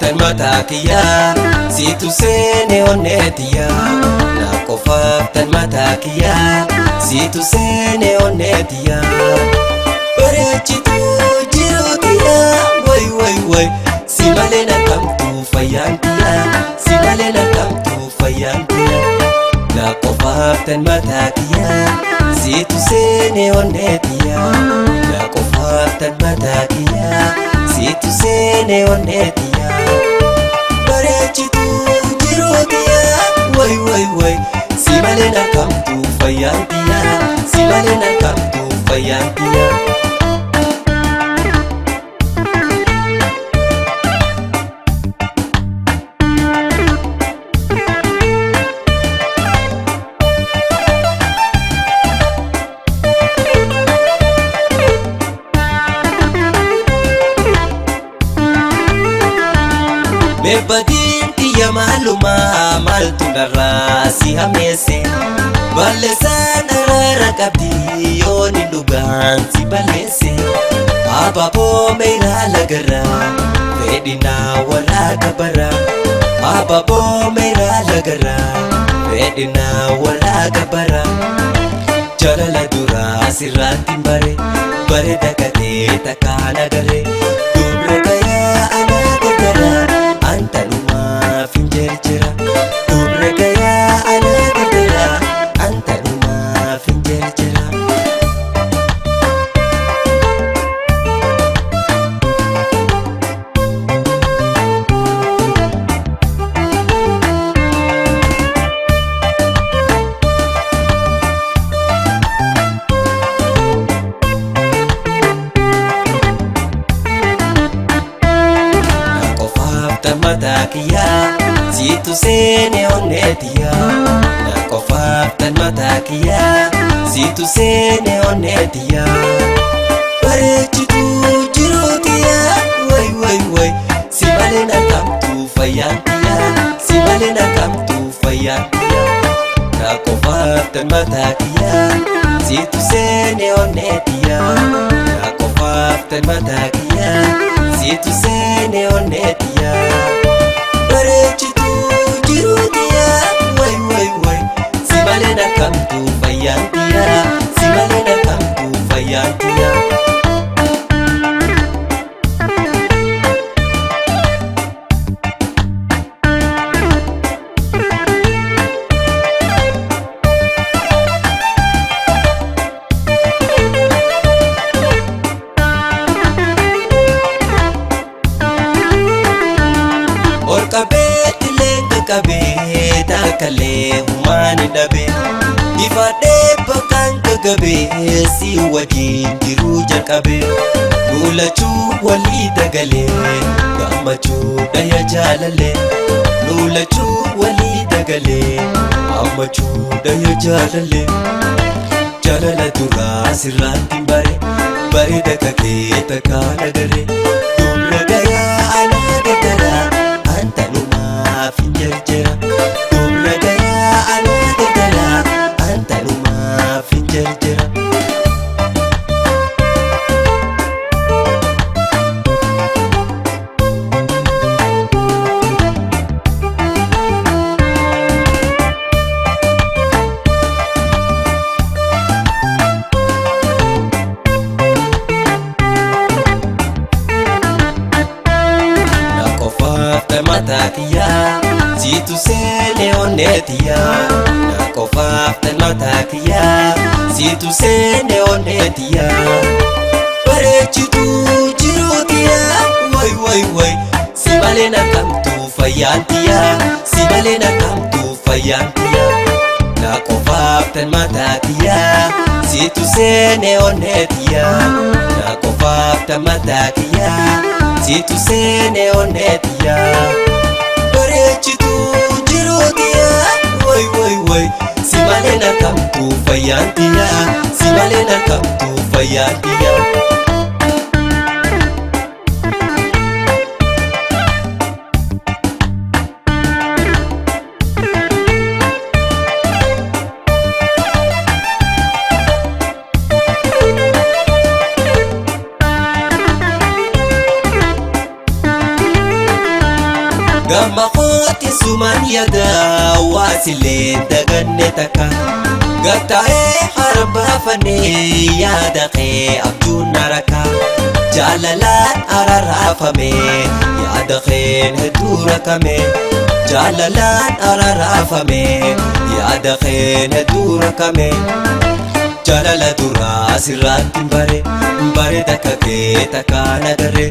Tan mataa kiyyaa siitu seene onnee tiyyaa. Na qofaaf tan mataa kiyyaa siitu seene onnee tiyyaa. Bareechituu jiruu tiyyaa way way way si malee na kamtuu fayyaan tiyyaa si malee na kamtuu fayyaan tiyyaa. Na qofaaf tan mataa kiyyaa siitu seene onnee tiyyaa. Na qofaaf tan mataa kiyyaa siitu seene onnee tiyyaa. Bareechituu jiruu tiyyaa way way way si malee na kamtuu fayyaan tiyyaa si malee na kamtuu fayyaan tiyyaa. Meebbadiin tiyya maalumaa maaltu narraa si hameesse balleessaan araara qabdi yooni dhugaan si balleesse abaaboo meeraa lagarraa fedhinaa warraa gabaraa abaaboo meeraa lagarraa fedhinaa warraa gabaraa jaalala duraa sirraatti hin bare bare dakatee takkaan agarre dubra gayaa anaa gargaraa antanumaaf hin jerjera dubra gayaa anaa gargaraa antanumaaf hin jerjera. Na qofaaf tan mataa kiyyaa siitu seene onnee tiyyaa. Na qofaaf tan mataa kiyyaa siitu seene onnee tiyyaa. Bareechituu jiruu tiyyaa way way way si malee na kamtuu fayyaan tiyyaa si malee na kamtuu fayyaan tiyyaa. Na qofaaf tan mataa kiyyaa siitu seene onnee tiyyaa. Na qofaaf tan mataa kiyyaa siitu seene onnee tiyyaa. Bareechituu jiruu tiyyaa way way way si malee na kamtuu fayyaan tiyyaa si malee na kamtuu fayyaan tiyyaa. Olqabee leenca qabee taakkalee humaani dhabee ifadhee bakkaan gagabee si wajjin jiruu jalqabee nuulachuu walii dagalee gammachuu dhaya jaalalee nuulachuu walii dagalee gammachuu dhaya jaalalee jaalala duraa sirraatti hin bare bareeda kakee takkaan agarre dubra gayaa anaa gargaraa antanumaaf hin jarjara dubra gayaa anaa gargaraa antanumaaf hin jarjara. Na qofaaf tan mataa kiyyaa siitu seene onnee tiyyaa. Na qofaaf tan mataa kiyyaa siitu seene onnee tiyyaa. Bareechituu jiruu tiyyaa way way way si malee na kamtuu fayyaan tiyyaa si malee na kamtuu fayyaan tiyyaa. Na qofaaf tan mataa kiyyaa siitu seene onnee tiyyaa. Na qofaaf tan mataa kiyyaa siitu seene onnee tiyyaa. Bareechituu jiruu tiyyaa way way way si malee na kamtuu fayyaan tiyyaa si malee na kamtuu fayyaan tiyyaa. Gamma kooti sumaan yaada waasillee daganne takka. Gattaa'ee hara baafannee yaada kee abjuun naraka. Jaalalaan araraafame yaada keen hedduu rakkame. Jaalalaan araraafame yaada keen hedduu rakkame. Jaalala duraa sirraatti bare bare takka kee takka nagarre.